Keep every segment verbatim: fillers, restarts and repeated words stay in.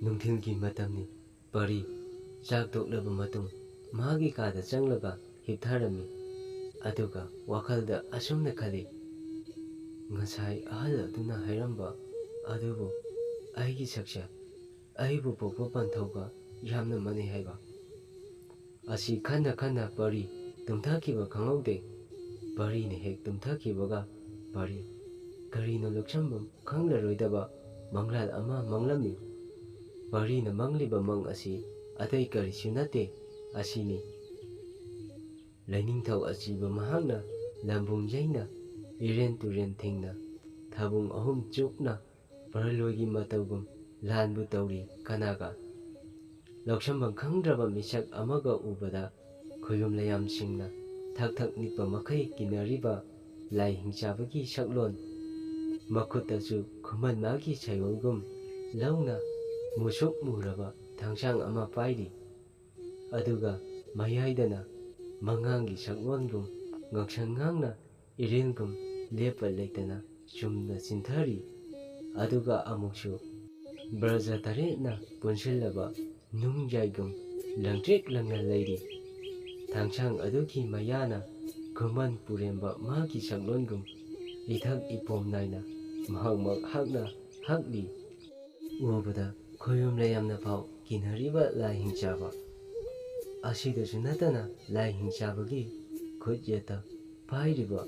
ꯅꯨꯡꯊꯤꯜꯒꯤ ꯃꯇꯝꯅꯤ꯫ ꯄꯔꯤ ꯆꯥꯛ ꯇꯣꯛꯂꯕ ꯃꯇꯨꯡ ꯃꯍꯥꯛꯀꯤ ꯀꯥꯗ ꯆꯪꯂꯒ ꯍꯤꯞꯊꯔꯝꯃꯤ꯫ ꯑꯗꯨꯒ ꯋꯥꯈꯜꯗ ꯑꯁꯨꯝꯅ ꯈꯜꯂꯤ, "ꯉꯁꯥꯏ ꯑꯍꯜ ꯑꯗꯨꯅ ꯍꯥꯏꯔꯝꯕ ꯑꯗꯨꯕꯨ ꯑꯩꯒꯤ ꯁꯛꯁꯦ ꯑꯩꯕꯨ ꯄꯣꯛꯄ ꯄꯟꯊꯧꯒ ꯌꯥꯝꯅ ꯃꯥꯟꯅꯩ ꯍꯥꯏꯕ"꯫ ꯑꯁꯤ ꯈꯟꯅ ꯈꯟꯅ ꯄꯔꯤ ꯇꯨꯝꯊꯈꯤꯕ ꯈꯪꯍꯧꯗꯦ꯫ ꯄꯔꯤꯅ ꯍꯦꯛ ꯇꯨꯝꯊꯈꯤꯕꯒ ꯄꯔꯤ ꯀꯔꯤꯅꯣ ꯂꯧꯁꯟꯐꯝ ꯈꯪꯂꯔꯣꯏꯗꯕ ꯃꯪꯂꯥꯟ ꯑꯃ ꯃꯪꯂꯝꯃꯤ꯫ ꯄꯔꯤꯅ ꯃꯪꯂꯤꯕ ꯃꯪ ꯑꯁꯤ ꯑꯇꯩ ꯀꯔꯤꯁꯨ ꯅꯠꯇꯦ, ꯑꯁꯤꯅꯤ꯫ ꯂꯥꯏꯅꯤꯡꯊꯧ ꯑꯁꯤꯕ ꯃꯍꯥꯛꯅ ꯂꯝꯕꯨꯡ ꯌꯩꯅ, ꯏꯔꯦꯟ ꯇꯨꯔꯦꯟ ꯊꯤꯡꯅ, ꯊꯥꯕꯨꯡ ꯑꯍꯨꯝ ꯆꯨꯞꯅ ꯄꯔꯂꯣꯏꯒꯤ ꯃꯇꯧꯒꯨꯝ ꯂꯥꯟꯕꯨ ꯇꯧꯔꯤ ꯀꯅꯥꯒ? ꯂꯧꯁꯟꯐꯝ ꯈꯪꯗ꯭ꯔꯕ ꯃꯤꯁꯛ ꯑꯃꯒ ꯎꯕꯗ ꯈꯣꯌꯨꯝ ꯂꯌꯥꯝꯁꯤꯡꯅ ꯊꯛ ꯊꯛ ꯅꯤꯛꯄ ꯃꯈꯩ ꯀꯤꯅꯔꯤꯕ ꯂꯥꯏ ꯍꯤꯡꯆꯥꯕꯒꯤ ꯁꯛꯂꯣꯟ, ꯃꯈꯨꯠꯇꯁꯨ ꯈꯨꯃꯟ ꯃꯥꯒꯤ ꯁꯌꯣꯜꯒꯨꯝ ꯂꯧꯅ ꯃꯨꯁꯨꯛ ꯃꯨꯔꯕ ꯊꯥꯡꯁꯥꯡ ꯑꯃ ꯄꯥꯏꯔꯤ꯫ ꯑꯗꯨꯒ ꯃꯌꯥꯏꯗꯅ ꯃꯉꯥꯡꯒꯤ ꯁꯛꯂꯣꯟꯒꯨꯝ ꯉꯛꯁꯪ ꯉꯥꯡꯅ ꯏꯔꯦꯜꯒꯨꯝ ꯂꯦꯞꯄ ꯂꯩꯇꯅ ꯆꯨꯝꯅ ꯆꯤꯟꯊꯔꯤ꯫ ꯑꯗꯨꯒ ꯑꯃꯨꯛꯁꯨ ꯕ꯭ꯔꯖ ꯇꯔꯦꯠꯅ ꯄꯨꯟꯁꯤꯜꯂꯕ ꯅꯨꯡ ꯌꯥꯏꯒꯨꯝ ꯂꯪꯇ꯭ꯔꯤꯛ ꯂꯪꯅ ꯂꯩꯔꯤ꯫ ꯊꯥꯡꯁꯥꯡ ꯑꯗꯨꯒꯤ ꯃꯌꯥꯅ ꯈꯨꯃꯟ ꯄꯨꯔꯦꯝꯕ ꯃꯥꯒꯤ ꯁꯛꯂꯣꯟꯒꯨꯝ ꯏꯊꯛ ꯏꯄꯣꯝ ꯅꯥꯏꯅ ꯃꯍꯥꯛꯃꯛ ꯍꯛꯅ ꯍꯛꯂꯤ꯫ ꯎꯕꯗ ꯈꯣꯌꯨꯝ ꯂꯩꯌꯥꯝꯅ ꯐꯥꯎ ꯀꯤꯅꯔꯤꯕ ꯂꯥꯏ ꯍꯤꯡꯆꯥꯕ꯫ ꯑꯁꯤꯗꯁꯨ ꯅꯠꯇꯅ ꯂꯥꯏ ꯍꯤꯡꯆꯥꯕꯒꯤ ꯈꯨꯠ ꯌꯦꯠꯇ ꯄꯥꯏꯔꯤꯕ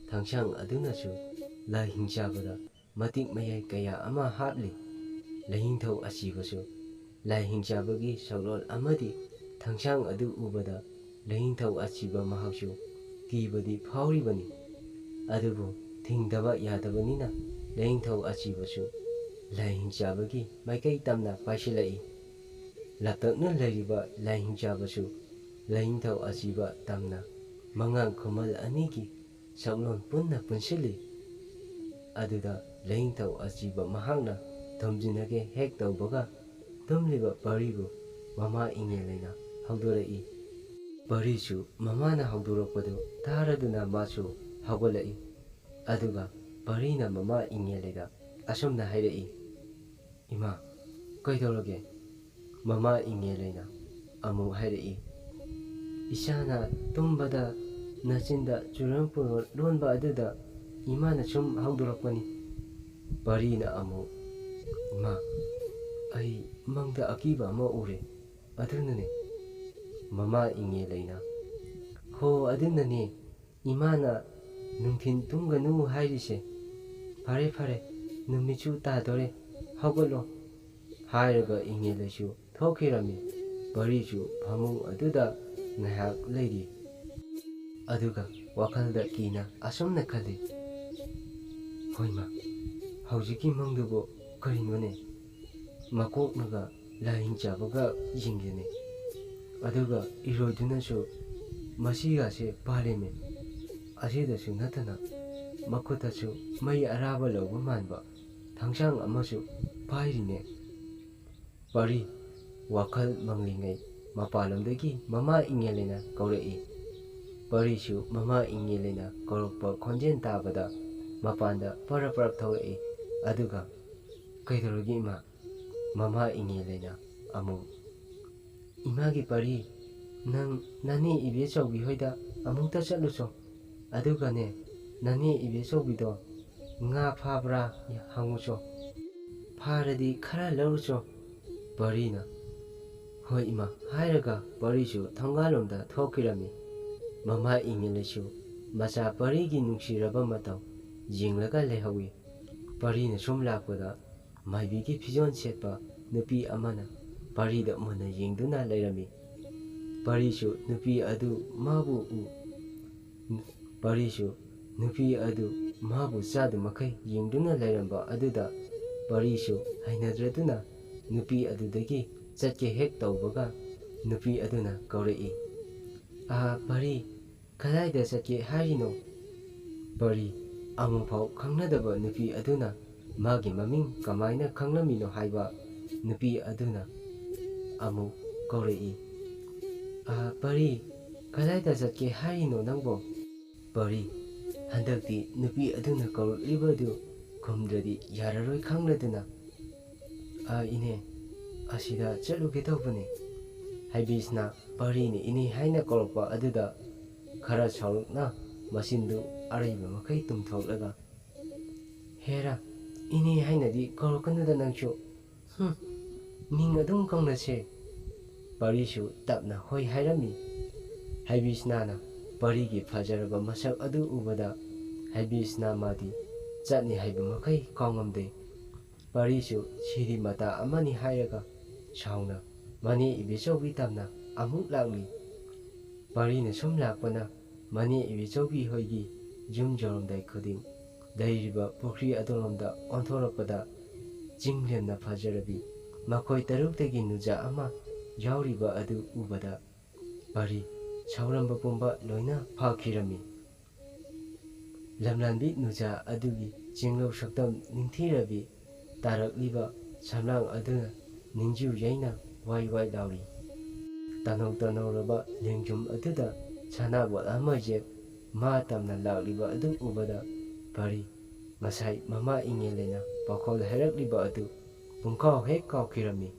ꯊꯥꯡꯁꯥꯡ ꯑꯗꯨꯅꯁꯨ ꯂꯥꯏ ꯍꯤꯡꯆꯥꯕꯗ ꯃꯇꯤꯛ ꯃꯌꯥꯏ ꯀꯌꯥ ꯑꯃ ꯍꯥꯞꯂꯤ꯫ ꯂꯥꯏꯅꯤꯡꯊꯧ ꯑꯁꯤꯕꯁꯨ ꯂꯥꯏ ꯍꯤꯡꯆꯥꯕꯒꯤ ꯁꯛꯂꯣꯟ ꯑꯃꯗꯤ ꯊꯥꯡꯁꯥꯡ ꯑꯗꯨ ꯎꯕꯗ ꯂꯥꯏꯅꯤꯡꯊꯧ ꯑꯁꯤꯕ ꯃꯍꯥꯛꯁꯨ ꯀꯤꯕꯗꯤ ꯐꯥꯎꯔꯤꯕꯅꯤ꯫ ꯑꯗꯨꯕꯨ ꯊꯤꯡꯗꯕ ꯌꯥꯗꯕꯅꯤꯅ ꯂꯥꯏꯅꯤꯡꯊꯧ ꯑꯁꯤꯕꯁꯨ ꯂꯥꯏ ꯍꯤꯡꯆꯥꯕꯒꯤ ꯃꯥꯏꯀꯩ ꯇꯝꯅ ꯄꯥꯏꯁꯤꯜꯂꯛꯏ꯫ ꯂꯥꯞꯇꯛꯅ ꯂꯩꯔꯤꯕ ꯂꯥꯏ ꯍꯤꯡꯆꯥꯕꯁꯨ ꯂꯥꯏꯅꯤꯡꯊꯧ ꯑꯁꯤꯕ ꯇꯝꯅ ꯃꯉꯥꯡ ꯈꯨꯃꯜ ꯑꯅꯤꯒꯤ ꯁꯛꯂꯣꯟ ꯄꯨꯟꯅ ꯄꯨꯟꯁꯤꯜꯂꯤ꯫ ꯑꯗꯨꯗ ꯂꯥꯏꯅꯤꯡꯊꯧ ꯑꯁꯤꯕ ꯃꯍꯥꯛꯅ ꯊꯣꯝꯖꯤꯟꯅꯒꯦ ꯍꯦꯛ ꯇꯧꯕꯒ ꯇꯨꯝꯂꯤꯕ ꯄꯔꯤꯕꯨ ꯃꯃꯥ ꯏꯉꯦꯜꯂꯩꯅ ꯍꯧꯗꯣꯔꯛꯏ꯫ ꯄꯔꯤꯁꯨ ꯃꯃꯥꯅ ꯍꯧꯗꯣꯔꯛꯄꯗꯨ ꯇꯥꯔꯗꯨꯅ ꯃꯥꯁꯨ ꯍꯧꯒꯠꯂꯛꯏ꯫ ꯑꯗꯨꯒ ꯄꯔꯤꯅ ꯃꯃꯥ ꯏꯉꯦꯜꯂꯩꯗ ꯑꯁꯨꯝꯅ ꯍꯥꯏꯔꯛꯏ, "ꯏꯃꯥ, ꯀꯩꯗꯧꯔꯒꯦ?" ꯃꯃꯥ ꯏꯉꯦꯂꯩꯅ ꯑꯃꯨꯛ ꯍꯥꯏꯔꯛꯏ, "ꯏꯆꯥꯅ ꯇꯨꯝꯕꯗ ꯅꯆꯤꯟꯗ ꯆꯨꯔꯪ ꯄꯨꯔꯣ ꯂꯣꯟꯕ ꯑꯗꯨꯗ ꯏꯃꯥꯅ ꯁꯨꯝ ꯍꯧꯗꯣꯔꯛꯄꯅꯤ꯫" ꯄꯔꯤꯅ ꯑꯃꯨꯛ, "ꯏꯃꯥ, ꯑꯩ ꯃꯪꯗ ꯑꯀꯤꯕ ꯑꯃ ꯎꯔꯦ, ꯑꯗꯨꯅꯅꯦ꯫" ꯃꯃꯥ ꯏꯉꯦꯂꯩꯅ, "ꯍꯣ, ꯑꯗꯨꯅꯅꯦ ꯏꯃꯥꯅ ꯅꯨꯡꯊꯤꯟ ꯇꯨꯝꯒꯅꯨ ꯍꯥꯏꯔꯤꯁꯦ꯫ ꯐꯔꯦ, ꯐꯔꯦ, ꯅꯨꯃꯤꯠꯁꯨ ꯇꯥꯗꯣꯔꯦ, ꯍꯧꯒꯠꯂꯣ꯫" ꯍꯥꯏꯔꯒ ꯏꯉꯦꯂꯩꯁꯨ ꯊꯣꯛꯈꯤꯔꯝꯃꯤ꯫ ꯄꯔꯤꯁꯨ ꯐꯃꯨꯡ ꯑꯗꯨꯗ ꯉꯥꯏꯍꯥꯛ ꯂꯩꯔꯤ꯫ ꯑꯗꯨꯒ ꯋꯥꯈꯜꯗ ꯀꯤꯅ ꯑꯁꯨꯝꯅ ꯈꯜꯂꯤ, "ꯍꯣꯏꯃ, ꯍꯧꯖꯤꯛꯀꯤ ꯃꯪꯗꯨꯕꯨ ꯀꯔꯤꯅꯣꯅꯦ? ꯃꯀꯣꯛꯅꯒ ꯂꯥꯏꯍꯤꯡ ꯆꯥꯕꯒ ꯌꯦꯡꯗꯦꯅꯦ꯫ ꯑꯗꯨꯒ ꯏꯔꯣꯏꯗꯨꯅꯁꯨ ꯃꯁꯤꯒꯁꯦ ꯄꯥꯜꯂꯤꯃꯦ꯫ ꯑꯁꯤꯗꯁꯨ ꯅꯠꯇꯅ ꯃꯈꯨꯠꯇꯁꯨ ꯃꯩ ꯑꯔꯥꯕ ꯂꯧꯕ ꯃꯥꯟꯕ ꯊꯥꯡꯁꯥꯡ ꯑꯃꯁꯨ ꯄꯥꯏꯔꯤꯅꯦ꯫" ꯄꯔꯤ ꯋꯥꯈꯜ ꯃꯪꯂꯤꯉꯩ ꯃꯄꯥꯟꯂꯣꯝꯗꯒꯤ ꯃꯃꯥ ꯏꯉꯦꯂꯩꯅ ꯀꯧꯔꯛꯏ꯫ ꯄꯔꯤꯁꯨ ꯃꯃꯥ ꯏꯉꯦꯂꯩꯅ ꯀꯧꯔꯛꯄ ꯈꯣꯟꯖꯦꯜ ꯇꯥꯕꯗ ꯃꯄꯥꯟꯗ ꯄꯔꯞ ꯄꯔꯞ ꯊꯣꯛꯂꯛꯏ꯫ ꯑꯗꯨꯒ, "ꯀꯩꯗꯧꯔꯒꯦ ꯏꯃꯥ?" ꯃꯃꯥ ꯏꯉꯦꯂꯩꯅ ꯑꯃꯨꯛ, "ꯏꯃꯥꯒꯤ ꯄꯔꯤ, ꯅꯪ ꯅꯅꯦ ꯏꯕꯦꯆꯧꯕꯤ ꯍꯣꯏꯗ ꯑꯃꯨꯛꯇ ꯆꯠꯂꯨꯆꯣ꯫ ꯑꯗꯨꯒꯅꯦ, ꯅꯅꯦ ꯏꯕꯦꯆꯧꯕꯤꯗꯣ ꯉꯥ ꯐꯥꯕ꯭ꯔꯥ ꯍꯪꯉꯨꯆꯣ꯫ ꯐꯥꯔꯗꯤ ꯈꯔ ꯂꯧꯔꯨꯆꯣ꯫" ꯄꯔꯤꯅ, "ꯍꯣꯏ ꯏꯃꯥ" ꯍꯥꯏꯔꯒ ꯄꯔꯤꯁꯨ ꯊꯣꯡꯒꯥꯜꯂꯣꯝꯗ ꯊꯣꯛꯈꯤꯔꯝꯃꯤ꯫ ꯃꯃꯥ ꯏꯉꯦꯂꯩꯁꯨ ꯃꯆꯥ ꯄꯔꯤꯒꯤ ꯅꯨꯡꯁꯤꯔꯕ ꯃꯇꯧ ꯌꯦꯡꯂꯒ ꯂꯩꯍꯧꯏ꯫ ꯄꯔꯤꯅ ꯁꯨꯝ ꯂꯥꯛꯄꯗ ꯃꯥꯏꯕꯤꯒꯤ ꯐꯤꯖꯣꯜ ꯁꯦꯠꯄ ꯅꯨꯄꯤ ꯑꯃꯅ ꯄꯔꯤꯗ ꯃꯨꯟꯅ ꯌꯦꯡꯗꯨꯅ ꯂꯩꯔꯝꯃꯤ꯫ ꯄꯔꯤꯁꯨ ꯅꯨꯄꯤ ꯑꯗꯨ ꯃꯥꯕꯨ ꯎ-, ꯄꯔꯤꯁꯨ ꯅꯨꯄꯤ ꯑꯗꯨ ꯃꯥꯕꯨ ꯆꯥꯗꯨꯃꯈꯩ ꯌꯦꯡꯗꯨꯅ ꯂꯩꯔꯝꯕ ꯑꯗꯨꯗ ꯄꯔꯤꯁꯨ ꯍꯩꯅꯗ꯭ꯔꯗꯨꯅ ꯅꯨꯄꯤ ꯑꯗꯨꯗꯒꯤ ꯆꯠꯀꯦ ꯍꯦꯛ ꯇꯧꯕꯒ ꯅꯨꯄꯤ ꯑꯗꯨꯅ ꯀꯧꯔꯛꯏ, "ꯑꯥ, ꯄꯔꯤ, ꯀꯗꯥꯏꯗ ꯆꯠꯀꯦ ꯍꯥꯏꯔꯤꯅꯣ?" ꯄꯔꯤ, ꯑꯃꯨꯛꯐꯥꯎ ꯈꯪꯅꯗꯕ ꯅꯨꯄꯤ ꯑꯗꯨꯅ ꯃꯥꯒꯤ ꯃꯃꯤꯡ ꯀꯃꯥꯏꯅ ꯈꯪꯂꯝꯃꯤꯅꯣ ꯍꯥꯏꯕ ꯅꯨꯄꯤ ꯑꯗꯨꯅ ꯑꯃꯨꯛ ꯀꯧꯔꯛꯏ, "ꯑꯥ, ꯄꯔꯤ, ꯀꯗꯥꯏꯗ ꯆꯠꯀꯦ ꯍꯥꯏꯔꯤꯅꯣ ꯅꯪꯕꯣ?" ꯄꯔꯤ, ꯍꯟꯗꯛꯇꯤ ꯅꯨꯄꯤ ꯑꯗꯨꯅ ꯀꯧꯔꯛꯂꯤꯕꯗꯨ ꯈꯨꯝꯗ꯭ꯔꯗꯤ ꯌꯥꯔꯔꯣꯏ ꯈꯪꯂꯗꯨꯅ, "ꯑ, ꯏꯅꯦ, ꯑꯁꯤꯗ ꯆꯠꯂꯨꯒꯦ ꯇꯧꯕꯅꯤ"꯫ ꯍꯥꯏꯕꯤꯁꯅ ꯄꯔꯤꯅ ꯏꯅꯦ ꯍꯥꯏꯅ ꯀꯧꯔꯛꯄ ꯑꯗꯨꯗ ꯈꯔ ꯁꯥꯎꯔꯛꯅ ꯃꯆꯤꯟꯗꯨ ꯑꯔꯩꯕ ꯃꯈꯩ ꯇꯨꯝꯊꯣꯛꯂꯒ, "ꯍꯦꯔꯥ, ꯏꯅꯦ ꯍꯥꯏꯅꯗꯤ ꯀꯧꯔꯛꯀꯅꯨꯗ ꯅꯪꯁꯨ꯫ ꯍꯨꯝ, ꯃꯤꯡ ꯑꯗꯨꯝ ꯀꯧꯅꯁꯦ"꯫ ꯄꯔꯤꯁꯨ ꯇꯞꯅ ꯍꯣꯏ ꯍꯥꯏꯔꯝꯃꯤ꯫ ꯍꯥꯏꯕꯤꯁꯅꯥꯅ ꯄꯔꯤꯒꯤ ꯐꯖꯔꯕ ꯃꯁꯛ ꯑꯗꯨ ꯎꯕꯗ ꯍꯥꯏꯕꯤꯁꯅꯥ ꯃꯥꯗꯤ ꯆꯠꯅꯤ ꯍꯥꯏꯕ ꯃꯈꯩ ꯀꯥꯎꯉꯝꯗꯦ꯫ ꯄꯔꯤꯁꯨ ꯁꯤꯗꯤ ꯃꯇꯥ ꯑꯃꯅꯤ ꯍꯥꯏꯔꯒ ꯁꯥꯎꯅ ꯃꯅꯦ ꯏꯕꯦꯆꯧꯕꯤ ꯇꯝꯅ ꯑꯃꯨꯛ ꯂꯥꯛꯂꯤ꯫ ꯄꯔꯤꯅ ꯁꯨꯝ ꯂꯥꯛꯄꯅ ꯃꯅꯦ ꯏꯕꯦꯆꯧꯕꯤ ꯍꯣꯏꯒꯤ ꯌꯨꯝ ꯌꯧꯔꯝꯗꯥꯏ ꯈꯨꯗꯤꯡ ꯂꯩꯔꯤꯕ ꯄꯨꯈ꯭ꯔꯤ ꯑꯗꯣꯝꯂꯣꯝꯗ ꯑꯣꯟꯊꯣꯔꯛꯄꯗ ꯆꯤꯡ ꯂꯦꯝꯅ ꯐꯖꯔꯕꯤ ꯃꯈꯣꯏ ꯇꯔꯨꯛꯇꯒꯤ ꯅꯨꯖꯥ ꯑꯃ ꯌꯥꯎꯔꯤꯕ ꯑꯗꯨ ꯎꯕꯗ ꯄꯔꯤ ꯁꯥꯎꯔꯝꯕ ꯄꯨꯝꯕ ꯂꯣꯏꯅ ꯐꯈꯤꯔꯝꯃꯤ꯫ ꯂꯝꯂꯥꯟꯕꯤ ꯅꯨꯖꯥ ꯑꯗꯨꯒꯤ ꯆꯤꯡꯂꯧ ꯁꯛꯇꯝ ꯅꯤꯡꯊꯤꯔꯕꯤ ꯇꯥꯔꯛꯂꯤꯕ ꯁꯝꯂꯥꯡ ꯑꯗꯨꯅ ꯅꯤꯡꯖꯨ ꯌꯩꯅ ꯋꯥꯏ ꯋꯥꯏ ꯂꯥꯎꯔꯤ꯫ ꯇꯅꯧ ꯇꯅꯧꯔꯕ ꯂꯦꯡꯖꯨꯝ ꯑꯗꯨꯗ ꯁꯅꯥꯕꯣꯠ ꯑꯃ ꯌꯦꯞ ꯃꯥ ꯇꯝꯅ ꯂꯥꯛꯂꯤꯕ ꯑꯗꯨ ꯎꯕꯗ ꯄꯔꯤ ꯉꯁꯥꯏ ꯃꯃꯥ ꯏꯉꯦꯜꯂꯦꯅ ꯄꯥꯎꯈꯣꯜ ꯍꯥꯏꯔꯛꯂꯤꯕ ꯑꯗꯨ ꯄꯨꯡꯀꯥꯎ ꯍꯦꯛ ꯀꯥꯎꯈꯤꯔꯝꯃꯤ꯫